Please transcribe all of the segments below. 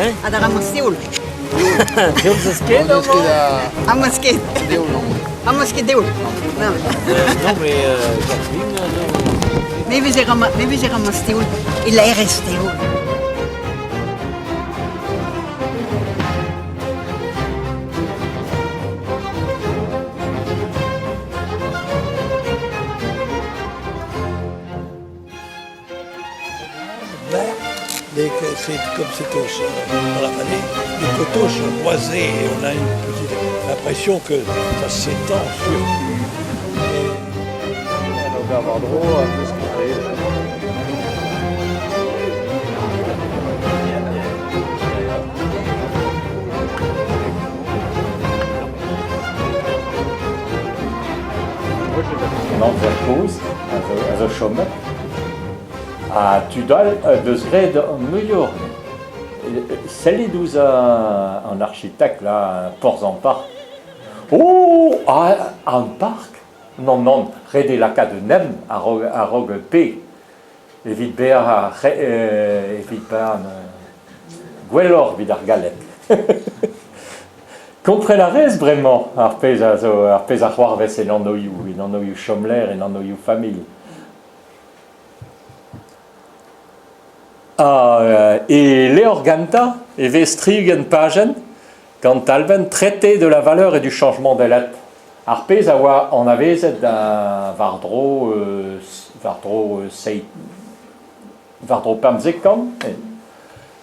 Hein? Ha da ramass teol. Teol zo ket amañ? Amañ ket. Amañ ket deol. Non. Non, mais Jacqueline, non. Me veze rama- me veze ramass teol e laerez teol. C'est comme c'est dans la vallée, les coteaux sont boisés et on a une petite impression que ça s'étend sur. An amzer kozh a zo chomet ha tud all deus graet muioc'h. Sellit ouzh an architekt là, porzh an park. Oh, an park? Nann, nann, ret eo lakaat un hent a-raok P evit bezañ evit bezañ gwelloc'h evit ar galleg. Kompren a rez bremañ ar pezh a zo ar pezh a c'hoarvez en anvioù, en anvioù chomlec'h, en anvioù familh. Ha e levr gantañ e vez 60 pajenn gant talbenn Traité de la valeur et du changement des lettres. Ar pezh a oa anavezet da war-dro war-dro seiz war-dro 15 kant,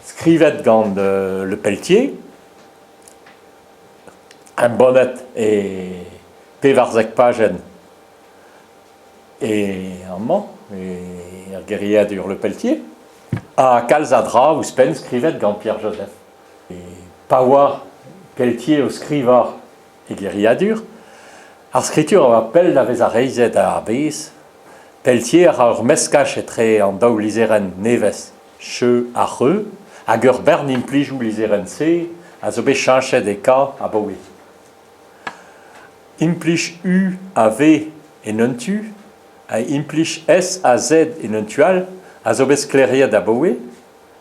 skrivet gant Le Pelletier. Embannet e pevarzek pajenn e amañ, er geriadur Le Pelletier, ha kalz a dra ouzhpenn skrivet gant Pierre Joseph. Pa oa Pelletier o skrivañ e geriadur, ar skritur a oa pell da vezañ reizhet a-bezh. Pelletier a ra ur meskaj etre an daou lizherenn nevez Cheu ha Reu hag ur bern implijoù lizherenn-se a zo bet cheñchet e K abaoe. Implij U ha V en un tu ha implij S ha Z en un tu all a zo bet sklaeriet abaoe.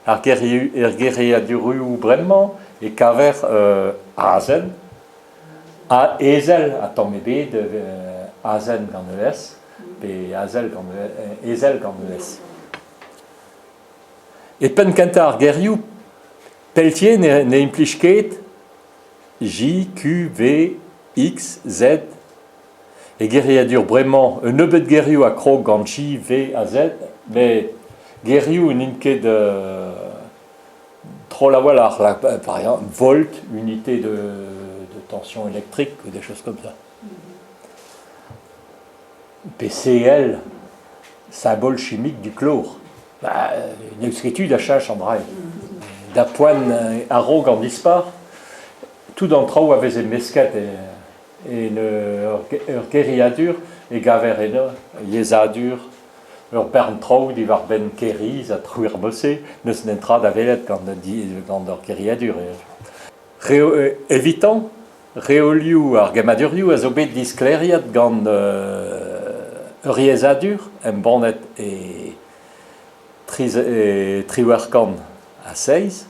Ar geriadurioù bremañ e kaver azen, ha ezel ha tamm ebet azen gant ES pe azel gant ezel gant ES. E penn-kentañ ar gerioù, Pelletier ne implij ket J, Q, V, X, Z. E geriadur bremañ, un nebeud gerioù a krog gant J, V ha Z, met gerioù n'int ket troll a-walc'h, par exemple volt, unité de tension électrique ou des choses comme ça. PCL, symbole chimique du chlore. Bah, n'eus ket tu da cheñch an dra-se. Da poent a-raok an dispac'h, tout an traoù a veze mesket en ur geriadur e gaver eno yezhadur, ur bern traoù diwar-benn Kêr-Iz ha traoù er mod-se, n'eus netra da welet gant ur geriadur. Evitañ, Reolioù ar gemmadurioù a zo bet disklêriet gant ur yezhadur embannet e 1807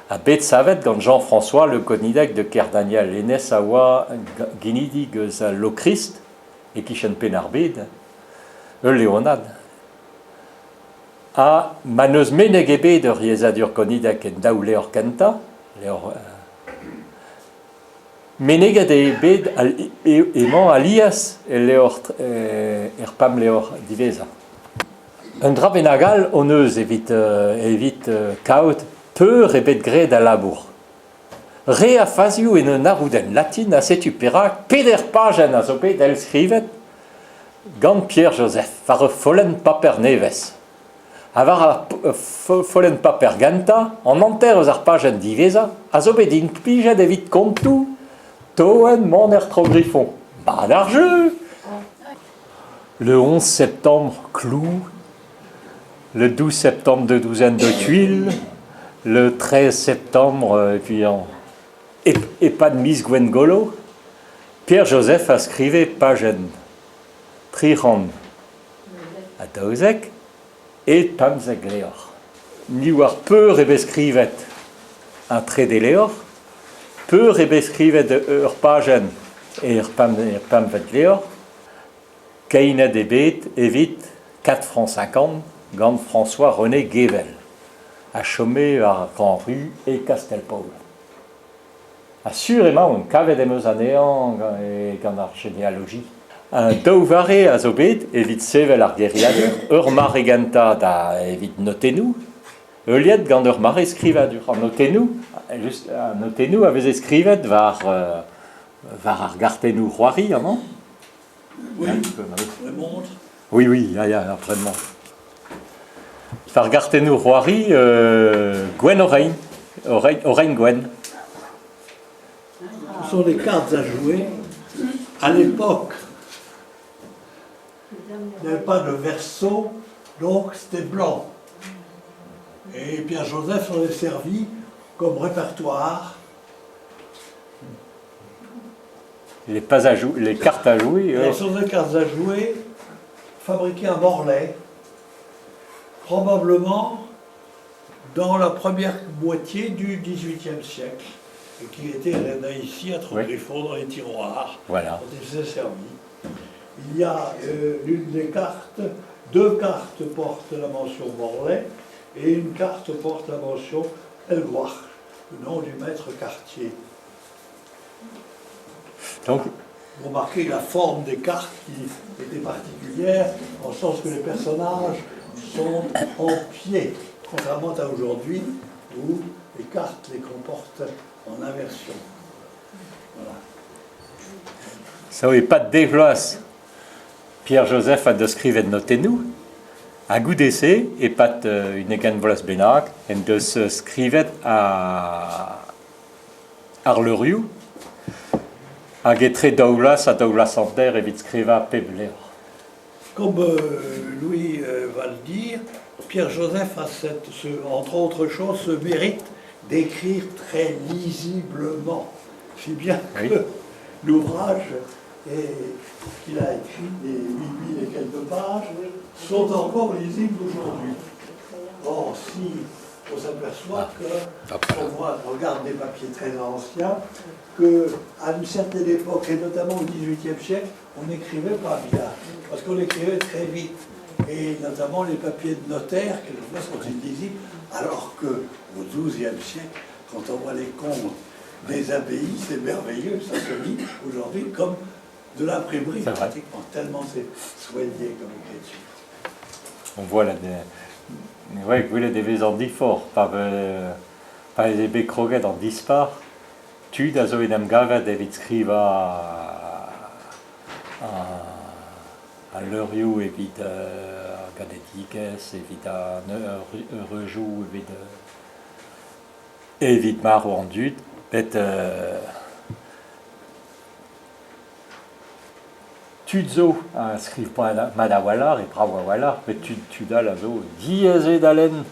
ha bet savet gant Jean-François Le Gonidec de Kerdaniel. Hennezh a oa genidik eus al Lokrist, e-kichen Penn-ar-Bed, ul Leonad. Ha ma n'eus meneg ebet ur yezhadur Gonidec en daou levr kentañ, levr Meneget eo bet emañ alies el levr er pemp levr diwezhañ. Un dra bennak all hon eus evit evit kaout peur eo bet graet al labour. Re a fazioù en un arroudenn latin ha setu perak peder pajenn a zo bet eilskrivet gant Pierre Joseph war ur follenn paper nevez. Ha war ar follenn paper gentañ, an hanter eus ar pajenn diwezhañ a zo bet implijet evit kontoù Toen Maner Trogriffon. Mat ar jeu! Le 11 septembre, Clou. Le 12 septembre, deux douzaines de tuiles. Le 13 septembre, et puis en... E-pad miz Gwengolo, Pierre-Joseph a skrive pajenn 300. Ha 12 e 15 levr. Ni oar peur e vez skrivet. ha trede levr. Peur eo bet skrivet ur pajenn er pempvet levr. Keinet eo bet evit 4 francs 50 gant François-René Guével, a chome war Grand-Rue e Kastell-Paol. Ha sur emaon, kavet em eus anezhañ gant ar genealogi. Daou vare a zo bet evit sevel ar geriadur, ur mare gentañ da evit notennoù, heuliet gant ur mare skrivadur. An notennoù, just an notennoù a veze skrivet war war ar gartennoù c'hoari amañ. Oui, montre. Oui, oui, ya, ya, vraiment. War gartennoù c'hoari Gwenn Orein, Orein Gwenn. Ce sont des cartes à jouer. À l'époque, il n'y avait pas de verso, donc c'était blanc. Et Pierre-Joseph s'en est servi comme répertoire. Les, pas à jou- les cartes à jouer. Ce sont des cartes à jouer fabriquées à Morlaix, probablement dans la première moitié du XVIIIe siècle, et qui étaient ici à Trogriffon dans les tiroirs, Voilà. dont il s'est servi. Il y a l'une des cartes, deux cartes portent la mention Morlaix et une carte porte la mention Helgoach, le nom du maître quartier. Donc, Vous remarquez la forme des cartes qui était particulière, en sens que les personnages sont en pied, contrairement à aujourd'hui où les cartes les comportent en inversion. Voilà. Ça oui, pas de dévloas. Pierre-Joseph a deus skrivet notennoù, ha goude-se e-pad un ugent vloaz bennak en deus skrivet ar leurioù hag etre daou vloaz ha daou vloaz hanter evit skrivañ pep levr. Comme Louis va le dire, Pierre-Joseph a entre autres choses ce mérite d'écrire très lisiblement, si bien que l'ouvrage qu'il a écrit, les 8000 et quelques pages, sont encore lisibles aujourd'hui. Or, si on s'aperçoit que, on voit, on regarde des papiers très anciens, qu'à une certaine époque, et notamment au XVIIIe siècle, on n'écrivait pas bien, parce qu'on écrivait très vite. Et notamment les papiers de notaire, quelquefois, sont illisibles, alors qu'au XIIe siècle, quand on voit les comptes des abbayes, c'est merveilleux, ça se lit aujourd'hui comme de l'imprimerie, pratiquement, tellement c'est soigné comme écriture. On voit là, des... ouais, gwelet e vez an diforc'h, pa pa ez eo bet kroget an dispac'h, tud a zo en em gavet evit skrivañ al leurioù evit ar ganedigezh, evit an eureujoù, evit evit marv an dud, met tud zo a skriv mat a-walc'h, e brav a-walc'h, met tud, tud all a zo diaes eo da lenn.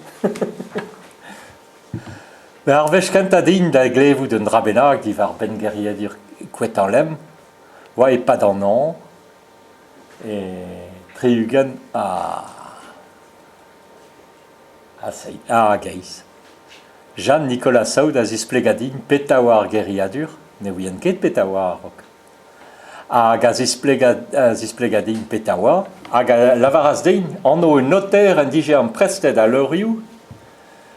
Met ar wech kentañ din da glevout un dra bennak diwar-benn geriadur Koetanlem oa e-pad an hañv e tri-ugent ha ha geiz. Jeanne-Nicolas Saoud a zisplega din petra oa ar geriadur, ne ouien ket petra oa a-raok. Hag a zisplega, a zisplega din petra oa, hag a lavaras din anv un noter en dije amprestet al leurioù,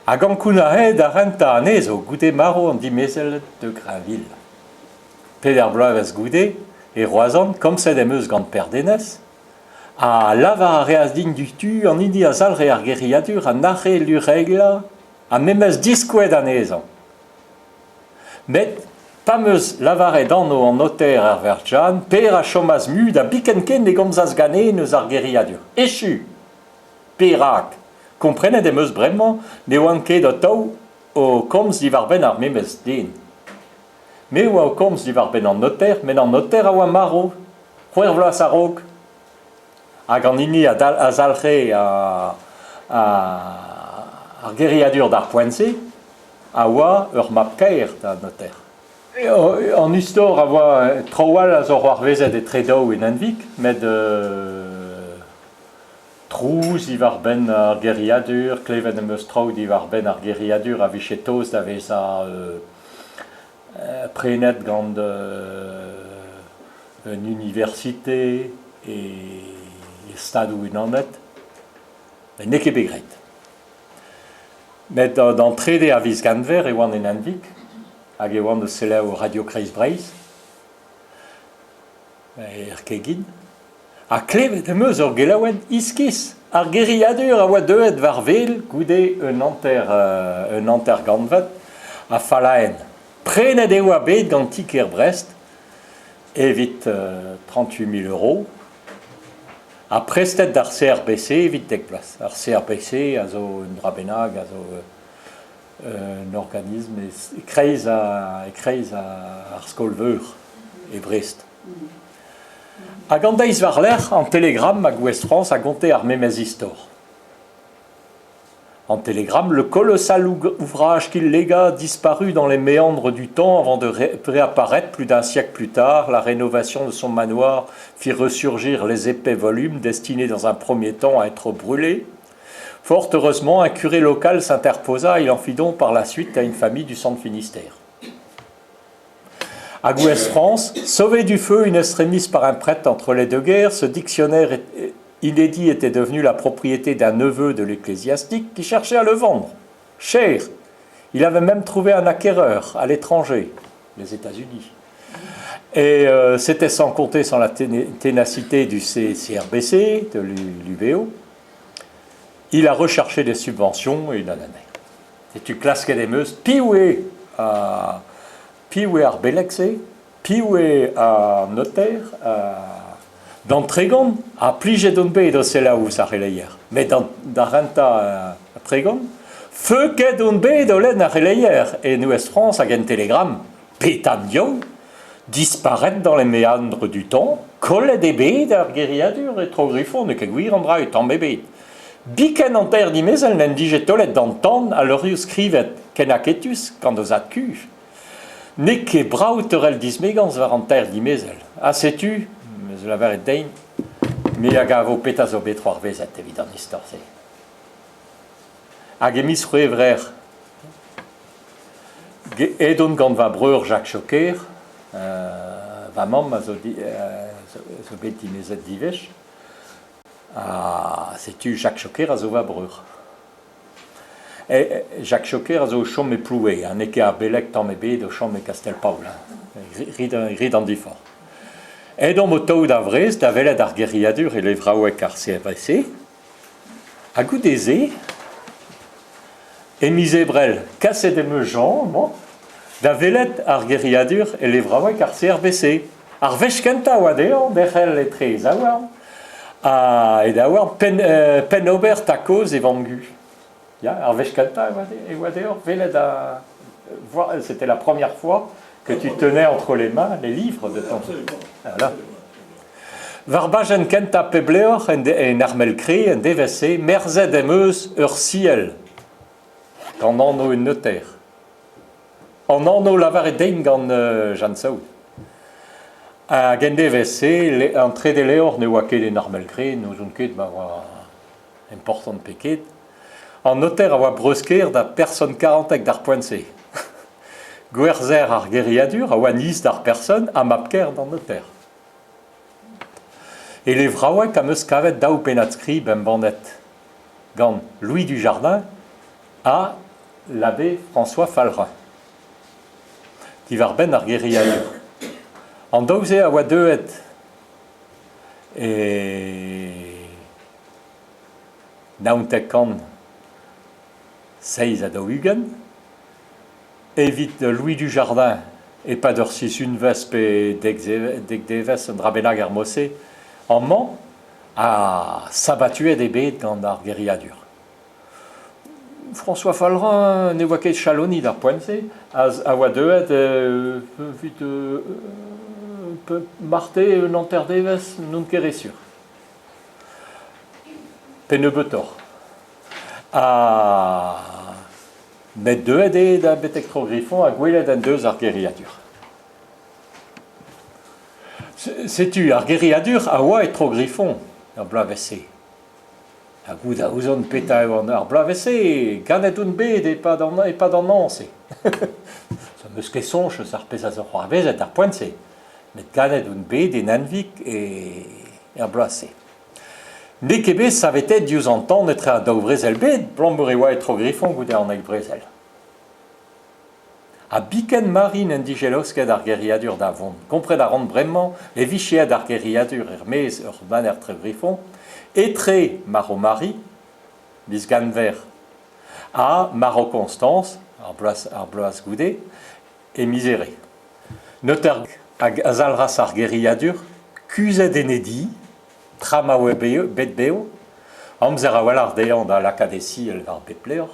hag ankounac'haet da rentañ anezho goude marv an dimezell de Grainville. Peder bloavezh goude, e Roazhon, komzet em eus gant Per Denez, ha lavar a reas din diouzhtu an hini a zalc'he ar geriadur a nac'he luc'heilañ ha memes diskouez anezhañ. Met pa 'm eus lavaret anv an noter er Verc'h-Jeanne, Per a chomas mut ha biken ken ne gomzas ganen eus ar geriadur. Echu ! Perak ? Komprenet em eus bremañ ne oan ket atav o komz diwar-benn ar memes den. Me a oa o komz diwar-benn an noter, met an noter a oa marv, c'hwec'h vloaz a-raok. Hag an hini a zalc'he ar geriadur d'ar poent-se a oa ur mab-kaer da noter. An istor a oa traoù all a zo c'hoarvezet etre daou en Henvig, met Trouz diwar-benn ar geriadur, klevet em eus traoù diwar-benn ar geriadur a vije tost da vezañ prenet gant un universite e Stadoù-Unanet met n'eo ket bet graet. Met d'an trede a viz Genver e oan en Henvig hag e oan o selaou Radio Kreiz Breizh er kegin. Ha klevet em eus ur gelaouenn iskis, ar geriadur a oa deuet war wel goude un hanter un hanter-gantved a fallaenn. Prenet e oa bet gant ti-kêr Brest evit 38 000 euros ha prestet d'ar CRBC evit dek vloaz. Ar CRBC a zo un dra bennak a zo un organism e-kreiz e-kreiz ar skol-veur e Brest. Hag an deiz war-lerc'h, an Télégramme hag Ouest-France a gonte ar memes istor. En Télégramme, le colossal ouvrage qu'il légua disparut dans les méandres du temps avant de réapparaître plus d'un siècle plus tard. La rénovation de son manoir fit ressurgir les épais volumes destinés dans un premier temps à être brûlés. Fort heureusement, un curé local s'interposa, il en fit don par la suite à une famille du centre Finistère. À Gouest-France, sauvé du feu une extrémiste par un prêtre entre les deux guerres, ce dictionnaire inédit était devenu la propriété d'un neveu de l'ecclésiastique qui cherchait à le vendre. Cher. Il avait même trouvé un acquéreur à l'étranger, les États-Unis. Et c'était sans compter sans la ténacité du CRBC, de l'UBO. Il a recherché des subventions et nanana. Setu klasket em eus piv eo piv eo ar beleg-se, piv eo an noter, d'an Tregont, ha plijet on bet o selaou ouzh ar c'heleier. Met da rentañ Tregont, feuket on bet o lenn ar c'heleier en Ouest-France hag en Telegram. Petra diaoul Disparaître dans les méandres du temps, kollet eo bet ar geriadur e Tro-Griffon, n'eo ket gwir an dra eo tamm ebet. Biken an teir dimezell n'en dije taolet d'an tan al levrioù skrivet ken aketus gant o zad-kuñv. N'eo ket brav teurel dismegañs war an teir dimezell. Ha setu, 'm eus lavaret dezhi, me a gavo petra zo bet c'hoarvezet evit an istor-se. Hag e miz C'hwevrer, edon gant va breur Jacques Choquer, va mamm a zo, zo bet dimezet diwech, Ha setu Jacques Choquer a zo va breur. Jacques Choquer a zo o chom e Ploue, ha n'eo ket ar beleg tamm ebet o chom e Kastell-Paol. Rit an diforc'h. Aet omp o-taou da Vrest da welet ar geriadur e levraoueg ar CRC. Ha goude-se, e miz Ebrel, kaset em eus Jean, amañ, da welet ar geriadur e levraoueg ar CRBC. Ar wech kentañ e oa dezhañ derc'hel etre e zaouarn ha e daouarn penn, penn-ober ta-kozh e vamm-gu. Ya, ar wech kentañ e oa dezhañ welet a... C'était la première fois que tu tenais entre les mains les livres de ton... Voilà. War bajenn kentañ pep levr en, en armel kre en devezh-se, merzet em eus ur siell gant anv un noter. An anv lavaret din gant Jeanne Saoud. Hag en devezh-se, an trede levr ne oa ket en armel kre, n'ouzon ket ma oa important pe ket. An noter a oa breusker da person karantek d'ar poent-se. Gwerzher ar geriadur a oa niz d'ar person ha mab-kaer d'an noter. E levraoueg am eus kavet daou pennad-skrib embannet gant Louis Dujardin ha l'abbé François Fallerin diwar-benn ar geriadur. An daou-se a oa deuet e 1947 evit Louis Dujardin e-pad ur sizhunvezh pe dek devezh un dra bennak er mod-se amañ ha sabatuet eo bet gant ar geriadur. François Fallerin ne oa ket chaloni d'ar poent-se, a oa deuet evit marte un hanter-devezh, n'on ket re sur. Pe nebeutoc'h. Ha met deuet eo da betek Tro-Griffon ha gwelet en deus ar geriadur. Setu ar geriadur a oa e Tro-Griffon er bloavezh-se. Ha goût a ouzon petra eo an ar bloavezh-se, ganet on bet e-pad an e-pad an hañv-se. Ça 'm eus ket soñj eus ar pezh a zo c'hoarvezet d'ar poent-se, met ganet on bet en Henvig e er bloaz-se. N'eo ket bet saveteet diouzh an tan etre an daou vrezel-bed abalamour e oa e Tro-Griffon goude an eil brezel. Ha biken Mari n'en dije laosket ar geriadur da vont. Kompren a ran bremañ e vije aet ar geriadur er-maez ur maner Trebriffon etre marv Mari, miz Genver, ha marv Constance, ar bloaz, ar bloaz goude, e miz Here. Noter hag a zalc'has ar geriadur kuzhet en e di, tra ma oa bet bev, amzer a-walc'h dezhañ da lakaat e siell war bep levr.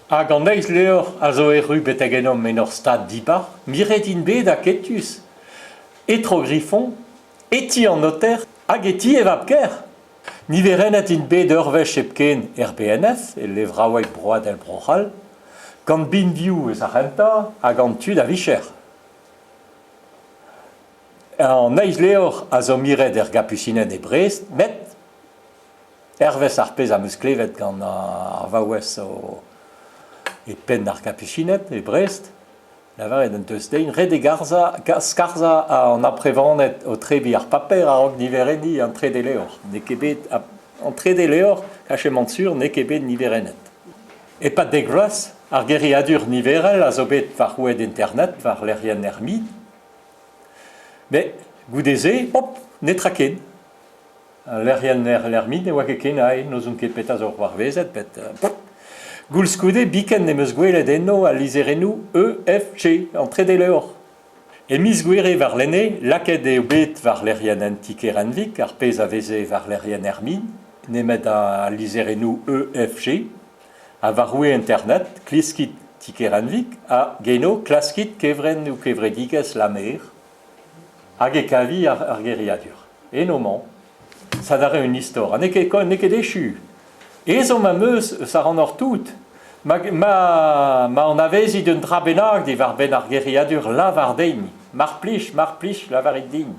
Hag an eizh levr a zo erru betek ennomp en ur stad dibar, miret int bet aketus e Tro-Griffon, e ti an noter hag e ti e vab-kaer. Niverennet int bet ur wech hepken er BNF, e levraoueg broadel Bro-C'hall, gant binvioù eus ar c'hentañ ha gant tud a vicher. An eizh levr a zo miret er Gapusined e Brest, met hervez ar pezh am eus klevet gant ar vaouez o e penn ar Gapusined e Brest, lavaret en deus dezhi ret eo skarzhañ an amprevaned o trebiñ ar paper a-raok niverenniñ an trede levr. N'eo ket bet an trede levr, kachemant sur, n'eo ket bet niverennet. E-pad dek vloaz, ar geriadur niverel a zo bet war roued internet war lec'hienn Hermine. Met goude-se, hop, netra ken. Al lec'hienn Hermine ne oa ket ken aze, n'ouzon ket petra zo c'hoarvezet, met Koulskoude, biken n'em eus gwelet eno al lizherennoù E, F, G, an trede levr. E miz Gouere warlene, lakaet eo bet war lec'hienn an ti-kêr Henvig ar pezh a veze war lec'hienn Hermine, nemet al lizherennoù E, F, G. Ha war roue Internet, kleskit ti-kêr Henvig ha geno klaskit kevrenn kevredigezh La Mer hag e kavi ar geriadur. Eno 'mañ. Sad a ra un istor ha n'eo ket n'eo ket echu. Ezhomm am eus eus ac'hanoc'h tout. Ma, ma, ma anavezit un dra bennak diwar-benn ar geriadur lavar din. Mar plij, mar plij, lavarit din.